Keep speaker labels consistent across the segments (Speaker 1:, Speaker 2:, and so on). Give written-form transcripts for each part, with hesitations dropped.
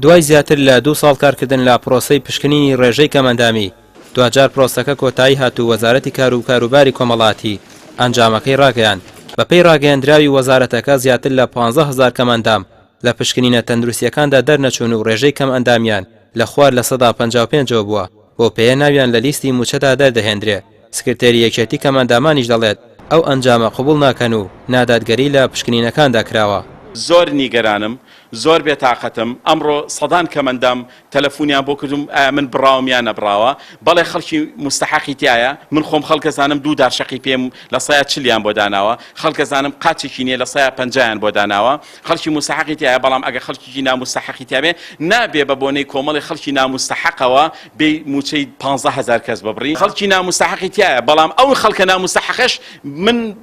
Speaker 1: دوای زیاتر لە دوو ساڵ کارکردن لە پرۆسەی پشکنینی ڕێژەی کەمئەندامی، دواجار پرۆسەکە کۆتایی هات و وەزارەتی کار و کاروباری کۆمەڵاتی ئەنجامەکەی ڕاگەیاند. بەپێی ڕاگەیەندراوی وەزارەتەکە زیاتر لە 15,000 کەمئەندام لە پشکنینە تەندروستییەکاندا دەرنەچوون و ڕێژەی کەمئەندامیان لە خوار 55% ەوە بووە، بەو پێیە ناویان لە لیستی مووچەدا دەردەهێندرێ. سکرتێری یەکێتی کەمئەندامانیش دەڵێت، ئەو ئەنجامە قبوڵ ناکەن و نادادگەری لە پشکنینەکاندا کراوە.
Speaker 2: زۆر نیگەرانم، زۆر بێتاقەتم، ئەمڕۆ سەدان کەمئەندام تەلەفونیان بۆ کردوم ئایا من بڕاوم یا نەبڕاوە، بەڵێ خەڵکی موستەحەقی تیایە، من خۆم خەڵک ئەزانم دوو دارشەقی پێم لە سەیا چلیان بۆ داناوە، خەڵک ئەزانم قاچێکی نیە لە سەیا پەنجایان بۆ داناوە، خەڵکی موستەحەقی تیایە، بەڵام ئەگەر خەڵکیکی ناموستەحەقی تیابێ نابێ بە بۆنەی کۆمەڵی خەڵکی ناموستەحەقەوە بێی موچەی 15,000 کەس ببڕی، خەڵکی ناموستەحەقی تیایە، بەڵام ئەو خەڵکە ناموستەحەقەش من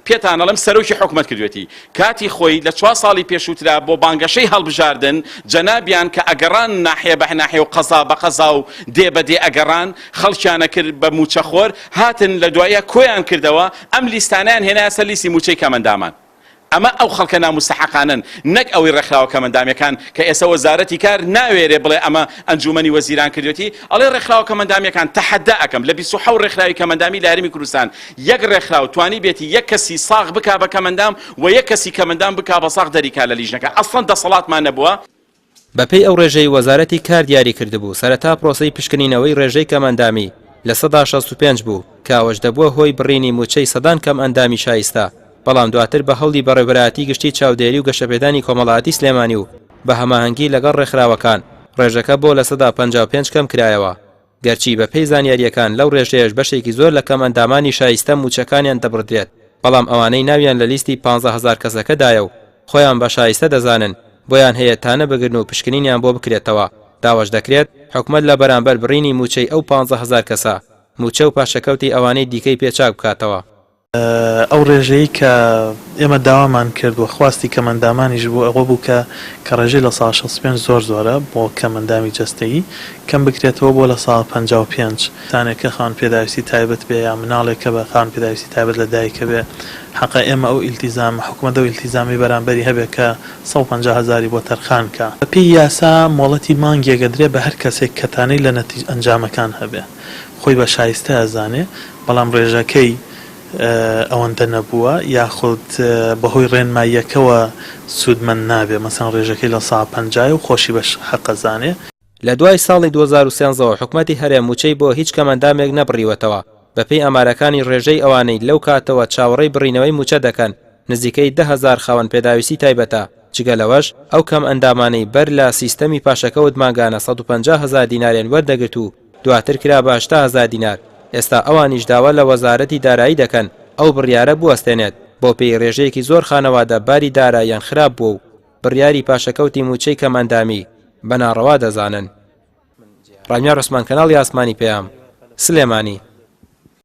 Speaker 2: پێتان ئەڵێم سەرۆکی حکومەت کردوێتی کاتی خۆی لە چوار ساڵی پێشووترا بۆ بانگەشەی هەڵبژاردن جەنابیان کە ئەگەڕان ناحیە بە ناحیە و قەزا بە قەزا و دێ بە دێ ئەگەڕان خەڵکیان ئەکرد بە مووچەخۆر هاتن لە دوایە کۆیان کردەوە ئەم لیستانەیان هێنایە سەر لیستی مووچەی کەمەندامان ئەمە ئەو خەڵکە ناموستەحەقانەن نەک ئەوەی ڕێکخراوە کەمەندامیەکان کە ئێستا وەزارەتی کار ناوێرێ بڵێ ئەمە ئەنجومەنی وەزیران کردوێتی ئەڵێ ڕێکخراوە کەمەندامیەکان تەحەدا ئەکەم لە 27 ڕێکخراوی کەمەندامی لە هەرێمی کوردستان یەک ڕێکخراو توانی بێتی یەک کەسی ساغ بکا بە کەمەندام و یەک کەسی کەمەندام بکا بە ساغ دەریکا لە لیژنەکە ئەسڵەن دەسەڵاتمان نەبووە.
Speaker 1: بەپێی ئەو ڕێژەی وەزارەتی کار دیاری کردبوو، سەرەتا پرۆسەی پشکنینەوەی ڕێژەی کەمئەندامی 65% بوو، کە ئەوەش دەبووە هۆی بڕینی مووچەی سەدان کەمئەندامی شایستە، بەڵام دواتر بە هەوڵی بەڕێوەبەرایەتی گشتی چاودێری و گەشەپێدانی کۆمەڵایەتی سلێمانی و بە هەماهەنگی لەگەڵ ڕێکخراوەکان، ڕێژەکە بۆ 55% کەمکرایەوە. گەرچی بەپێی زانیارییەکان لەو ڕێژەیەش بەشێکی زۆر لە کەمئەندامانی شایستە مووچەکانیان دەبڕدرێت، بەڵام ئەوانەی ناویان لە لیستی 15,000 کەسەکەدایە و خۆیان بە شایستە دەزانن بۆیان هەیە تانە بگرن و پشکنینیان بۆ بکرێتەوە، داواش دەکرێت حکومەت لە بەرامبەر بڕینی مووچەی ئەو 15,000 کەسە، مووچە و پاشەکەوتی ئەوانەی دیکەی پێ چاک بکاتەوە.
Speaker 3: ئەو ڕێژەی کە ئێمە داوامان کرد و خواستی کەمئەندامانیش بوو ئەوە بوو کە کە ڕێژەی 65% زۆر زۆرە بۆ کەمئەندامی جەستەیی کەم بکرێتەوە بۆ 55%. کەسانێک کە خاوەن پێداویستی تایبەت بێ یا مناڵێک کە بە خاوەن پێداویستی تایبەت لە دایکە بێ حەقە ئێمە ئەو ئیلتیزامە حکومەت ئەو ئیلتیزامەی بەرامبەری هەبێ کە 150 هەزاری بۆ تەرخان کا. بە پێی یاسا مۆڵەتی مانگێک ئەدرێ بە هەر کەسێک کە تانەی لە نەتیجە ئەنجامەکان هەبێ خۆی بە شایستە ئەزانێ بەڵام ڕێژەکەی ئەوەندە نەبووە یاخود بەهۆی ڕێنماییەکەوە سوودمەند نابێ مەسەلەن ڕێژەکەی 50% یە و خۆشی بە حەق ئەزانێ.
Speaker 1: لە دوای ساڵی 2013 ەوە حکومەتی هەرێم مووچەی بۆ هیچ کەمئەندامێک نەبڕیوەتەوە، بەپێی ئامارەکانی ڕێژەی ئەوانەی لەو کاتەوە چاوەڕێی بڕینەوەی مووچە دەکەن نزیکەی 10,000 خاوەن پێداویستی تایبەتە، جگە لەوەش ئەو کەمئەندامانەی بەر لە سیستەمی پاشەکەوت مانگانە 150 هەزار دیناریان وەردەگرت و دواتر کرا بە 80,000 دینار، ئێستا ئەوانیش داوا لە وەزارەتی دارایی دەکەن ئەو بڕیارە بوەستێنێت، بەوپێی ڕێژەیەکی زۆر خانەوادە باری داراییان خراپ بووە و بڕیاری پاشەکەوتی مووچەی کەمئەندامی بە ناڕەوا دەزانن. ڕامیار عوسمان کەناڵی ئاسمانی پەیام، سلێمانی.